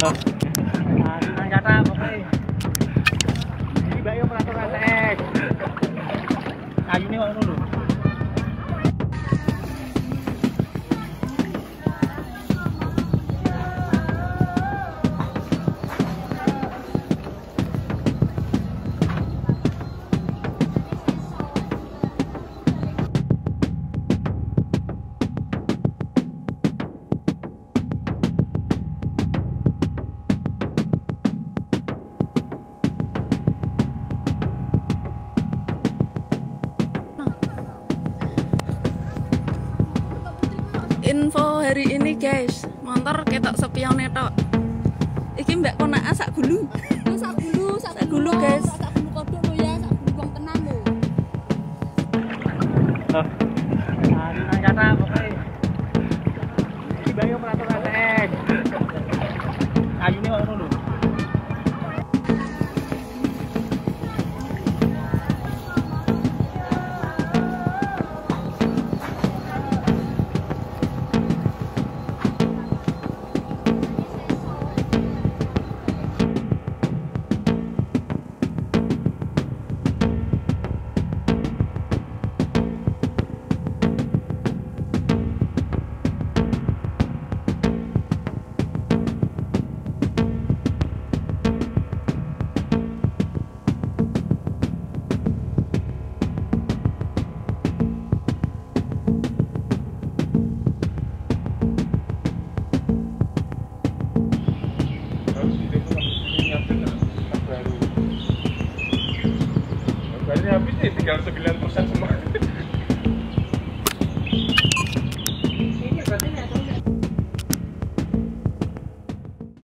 Kata pokoke. Iki mbak yo peraturan ATS. Ayune kok ngono lho. Info hari ini guys, motor ketok sepione tok. Iki mbak konaan sak gulu. Sak gulu, sak gulu guys. Sak gulu kodok lho ya, sak gulu wong tenan lho. Kata pokoke. Iki mbak yo peraturan ATS. Ayune kok ngono lho. Baru. Baterainya habis nih, tinggal 9% semua.